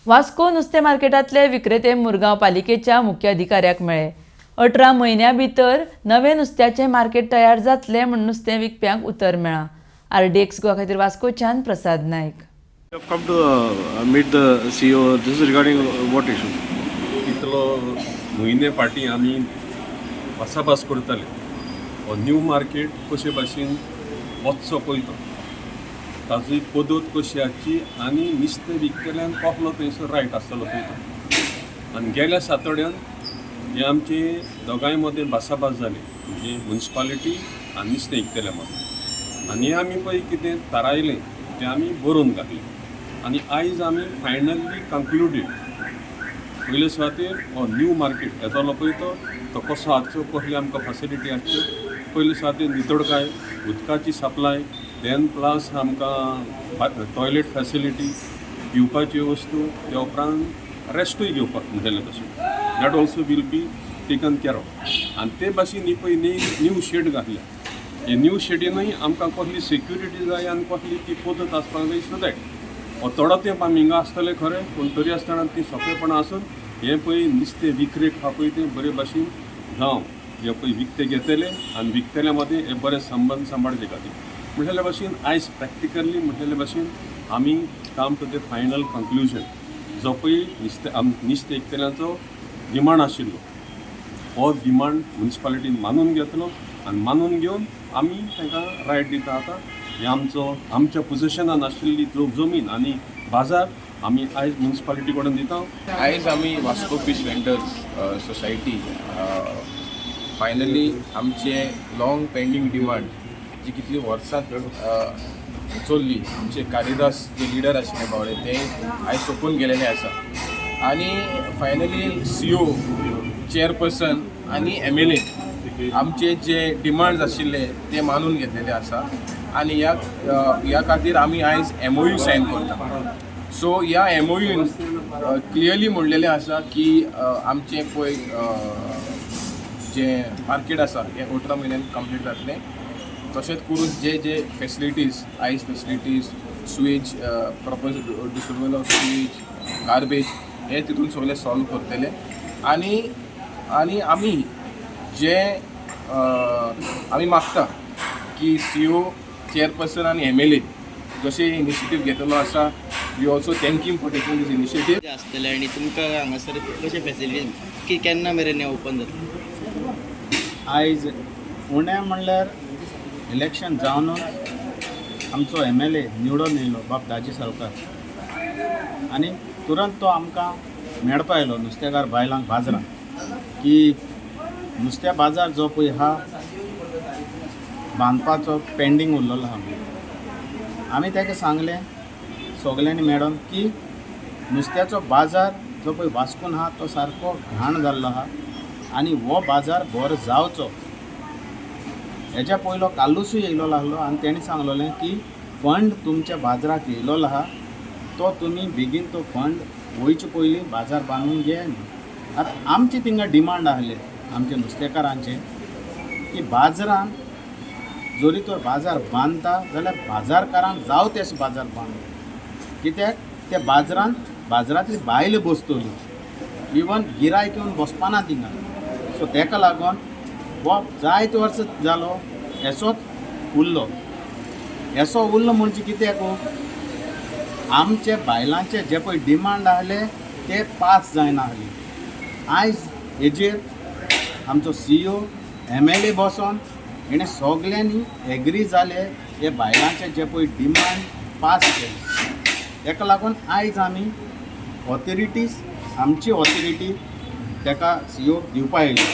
वास्को नुस्तें मार्केटांतले विक्रेते मुरगांव पालिकेच्या मुख्य अधिकाऱ्याक मेळ्ळे. 18 म्हयन्यां भितर नवें नुस्त्याचें मार्केट तयार जातलें म्हूण नुस्तें विकप्यांक उतर मेळ्ळां. आरडीएक्स गोवा खातीर वास्कोच्यान प्रसाद Naik. You have come to meet the CEO. This is regarding what issue? कितलो म्हयने फाटीं आमी भासाभास करताले, हो न्यू मार्केट कशे भाशेन वचचो पळय तो, ताजी पद्दत कशी आसची आनी नुस्तें विकतल्यान कसलो थंयसर रायट आसतलो पळय तो. आनी गेल्या सातोड्यान हे आमचे दोगांय मदें भासाभास जाली, म्हणजे मुन्सिपालिटी आनी नुस्तें विकतल्या मदें. आनी हें आमी पळय कितें थारायलें तें आमी बरोवन घातलें आनी आयज आमी फायनली कंक्लुडेड. पयले सुवातेर हो न्यू मार्केट येतलो पळय तो, तो कसो आसचो, कसली आमकां फेसिलिटी आसच्यो. पयले सुवातेर नितळकाय, उदकाची सप्लाय, then plus आमकां टॉयलेट फेसिलिटी, पिवपाच्यो वस्तू, त्या उपरांत रेस्टूय घेवपाक म्हणटलें तशें, that also will be taken care of. आनी ते भाशेन ही पळय न्यू शेड घातल्या, हे न्यू शेडीनूय आमकां कसली सेक्युरिटी जाय आनी कसली ती पद्दत आसपाक जाय, सो that हो थोडो तेंप आमी हिंगा आसतले खरें, पूण तरी आसतना ती सोंपेपणां आसून हें पळय नुस्तें विक्रेक आहा पळय तें बरे भाशेन जावं, जे पळय विकते घेतले आनी विकतल्या मदीं हे बरे संबंद सांबाळचे खातीर म्हटलेल्या भाशेन आयज प्रॅक्टिकली म्हटलेले भाशेन आमी come to the final conclusion. जो पळय नुस्तें आम नुस्तें विकतल्यांचो डिमांड आशिल्लो, हो डिमांड मुन्सिपालिटीन मानून घेतलो आनी मानून घेवन आमी तांकां रायट दिता. आतां हे आमचो आमच्या पोजिशनान आशिल्ली जो जमीन आनी बाजार आमी आयज मुन्सिपालिटी कडेन दिता. आयज आमी Vasco fish vendors society finally आमचे लॉंग पेंडींग डिमांड जी कितली वर्सां चल्ली, आमचे कालिदास जे लिडर आशिल्ले बावडे, ते आयज सोंपून गेलेले आसा. आनी फायनली सीओ, चेअरपर्सन आनी एमएलए आमचे जे डिमांड्स आशिल्ले ते मानून घेतलेले आसा. आनी ह्या ह्या खातीर आमी आयज एमओयू सायन करता. सो ह्या एमओयून क्लियरली म्हणलेलें आसा की आमचें पळय जें मार्केट आसा हें 18 म्हयन्यान कंप्लीट जातलें. तशेंच करून जे जे facilities, ice facilities, sewage, proper disposal of sewage, garbage, हे तितून सगळें सॉल्व करतले. आनी आनी आमी जे आमी मागता की सीओ, चेअरपर्सन आनी एमएलए जशें इनिशिएटीव घेतलो आसा, we also thank him for taking this initiative. आसतले आनी तुमकां हांगासर कशें फेसिलिटीज की केन्ना मेरेन हें ओपन जातलें? आयज उणें म्हणल्यार इलेक्शन जावनूच आमचो एमएलए निवडून येयलो बाब दाजी साळकार आनी तुरंत तो आमकां मेळपा आयलो नुस्तेकार बायलांक बाजारांत की नुस्त्या बाजार जो पळय आहा बांदपाचो पेंडींग उरलेलो आहा म्हणून. आमी ताका सांगलें सगल्यांनी मॅडम की नुस्त्याचो बाजार जो पळय वास्कोन आहा तो सारको घाण जाल्लो आहा आनी हो बाजार बरो जावचो. हेज्या पयलो कालूसूय येयलोलो आहलो आनी तेणी सांगलोलें की फंड तुमच्या बाजाराक येयलोलो आहा, तो तुमी बेगीन तो फंड वयचे पयलीं बाजार बांदून घे. आतां आमची थिंगा डिमांड आहले आमच्या नुस्तेकारांचे की बाजारान जरी तर बाजार बांदता जाल्यार बाजारकारांक जाव तेसो बाजार बांदू, कित्याक त्या बाजारान बाजारांतली बायलां बसतली, इवन गिरायक येवन बसपाना थिंगा. सो तेका लागून हो जायते वर्स जालो येसोच उरलो. येसो उरलो म्हणजे कित्याक आमचे बायलांचे जे पळय डिमांड आहले ते पास जायना आहले. आयज हेजेर आमचो सीओ, एमएलए बसोन हेणें सगल्यांनी एग्री जाले, हे बायलांचे जे पळय डिमांड पास केले. तेका लागून आयज आमी ऑथॉरिटीज, आमची ऑथॉरिटी ताका सीओ दिवपा येयली.